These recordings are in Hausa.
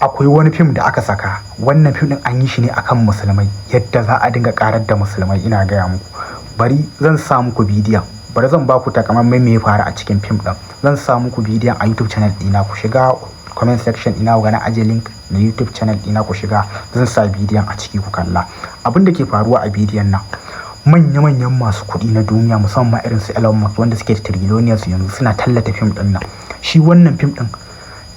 Akwai wani fim da aka saka. Wannan fim din an yi shi ne akan musulmai, yadda za a dinga karar da musulmai. Ina gaya muku, bari zan sa muku bidiyon, bari zan ba ku takamaiman me ya faru a cikin fim din. Zan sa muku bidiyon a YouTube channel ɗina. Ku shiga comment section ina ga na aje link na YouTube channel ɗina, ku shiga, zan sa bidiyon a ciki ku kalla abin da ke faruwa a bidiyon nan. Manya-manyan masu kuɗi na duniya, musamman irin su Elon Musk, wanda suke da trillionaires yanzu, suna tallata fim ɗin nan. Shi wannan fim ɗin,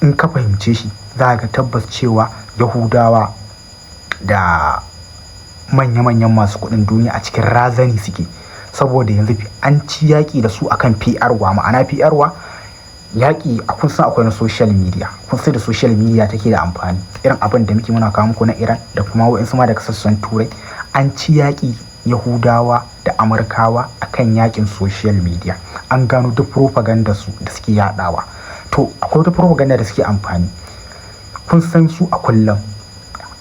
in ka fahimce shi, za ka tabbas cewa Yahudawa da manya-manyan masu kuɗin duniya a cikin razani suke, saboda yanzu an ci yaƙi da su akan PR war. Ma'ana PR war, yaƙi a kun san akwai na social media. Kun san da social media take da amfani, irin abin da muke muna kawo muku na Iran da kuma wa'insu ma daga sassan Turai. An ci yaƙi Yahudawa da Amurkawa akan yaƙin social media. An gano duk propaganda su da suke yadawa. To, akwai wata propaganda da suke amfani. Kun san su a kullum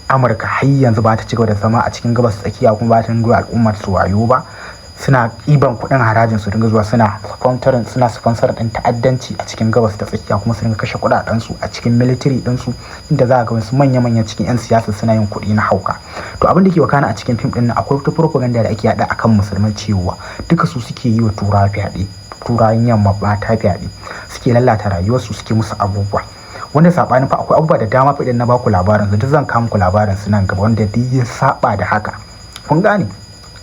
Amurka har yanzu ba ta ci gaba da zama a cikin Gabas Tsakiya, kuma ba ta nuna al'ummar su wayo ba. Suna ɗiban kuɗin harajin su dinga zuwa suna sponsoring, suna sponsor ɗin ta'addanci a cikin Gabas ta Tsakiya, kuma su dinga kashe kuɗaɗen su a cikin military ɗin su, inda za a ga wasu manya-manya cikin 'yan siyasa suna yin kuɗi na hauka. To, abin da ke wakana a cikin fim ɗin nan, akwai wata propaganda da ake yaɗa akan musulmai cewa duka su suke yi wa Turawa fyaɗe, Turawan Yamma mata fyaɗe, suke lalata rayuwarsu, suke musu abubuwa wanda sabanin fa. Akwai abubuwa da dama fa idan na baku labarin su, duk zan kawo muku labarin su nan gaba, wanda duk ya saba da haka. Kun gane,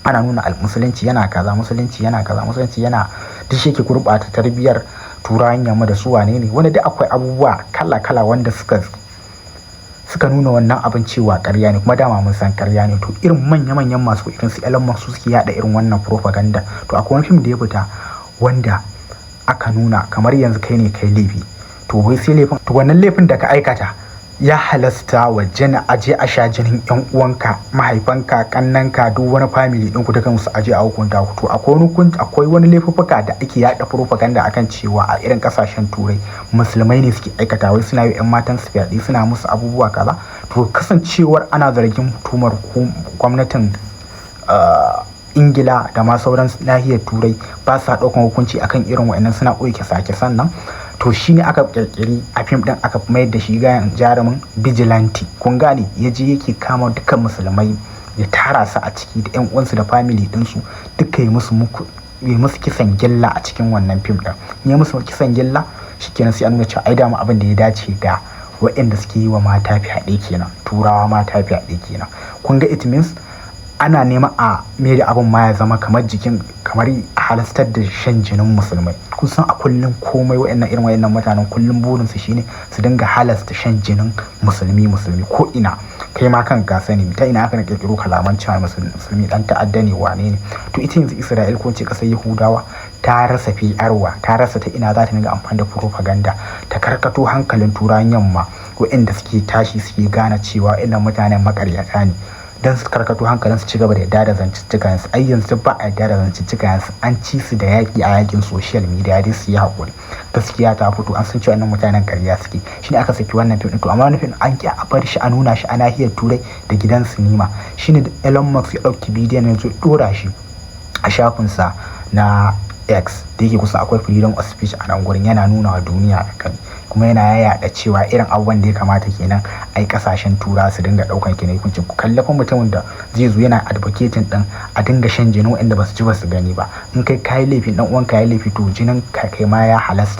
ana nuna musulunci yana kaza, musulunci yana kaza, musulunci yana duk shi ke gurɓata tarbiyyar Turawan Yamma da su wane ne, wanda duk akwai abubuwa kala kala wanda suka nuna wannan abin cewa ƙarya ne, kuma dama mun san ƙarya ne. To, irin manya-manyan masu irin su Elon Musk su suke yada irin wannan propaganda. To, akwai wani fim da ya fita wanda aka nuna kamar yanzu kai ne kai laifi, to wai sai laifin, to wannan laifin da ka aikata ya halasta wa jini aje a sha jinin yan uwanka, mahaifanka, kannanka, duk wani family ɗin ku, dukan su aje a hukunta ku. To, akwai wani akwai wani laifuffuka da ake yada propaganda akan cewa a irin kasashen Turai musulmai ne suke aikata, wai suna yi yan matan su fyaɗe, suna musu abubuwa kaza. To, kasancewar ana zargin tumar gwamnatin Ingila da ma sauran nahiyar Turai ba sa ɗaukan hukunci akan irin wa'annan, suna ɓoye kisa-kisan nan. To, shi ne aka kirkiri a fim ɗin, aka mayar da shi gayan jarumin vigilante. Kun gane, ya je yake kama dukkan musulmai, ya tara su a ciki da yan uwansu da family ɗinsu duka, yi musu kisan gilla a cikin wannan fim ɗin. Ya musu kisan gilla, shikenan, sai an nuna cewa ai dama abin da ya dace da waɗanda suke yi wa mata fyaɗe kenan, Turawa mata fyaɗe kenan. Kun ga, it means ana nema a mai da abin ma ya zama kamar jikin kamar a halastar da shan jinin musulmai. Kun san a kullum komai wa'annan irin wa'annan mutanen kullum burinsu shine su dinga halasta shan jinin musulmi, musulmi ko ina. Kai ma kan ka sani ta ina aka kirkiro kalaman cewa musulmi dan ta'adda ne, wane ne. To, ita yanzu Isra'il, ko ce kasar Yahudawa, ta rasa PR war, ta rasa ta ina za ta dinga amfani da propaganda ta karkato hankalin Turawan Yamma, wa'anda suke tashi suke gane cewa wa'annan mutanen makaryata ne, don su karkato hankalin su ci gaba da yarda da zanciccikan su. Ai yanzu ba a yarda da zanciccikan su, an ci su da yaƙi a yaƙin social media. Dai su yi haƙuri, gaskiya ta fito, an san cewa wannan mutanen ƙarya suke. Shine aka saki wannan fim ɗin. To, amma wannan fim an ki a bar shi a nuna shi a nahiyar Turai da gidan sinima. Shine Elon Musk ya ɗauki bidiyon ya zo ɗora shi a shafinsa na X, da yake kusa akwai freedom of speech a nan gurin. Yana nuna wa duniya kan kuma yana yayaɗa cewa irin abubuwan da ya kamata kenan ai kasashen Tura su dinga ɗaukan kenan hukuncin. Ku kallafa mutumin da zai zo yana advocating din a dinga shan jinin waɗanda ba su ci ba su gani ba. In kai kayi laifin, dan uwanka yayi laifi, to jinin ka kai ma ya halasta.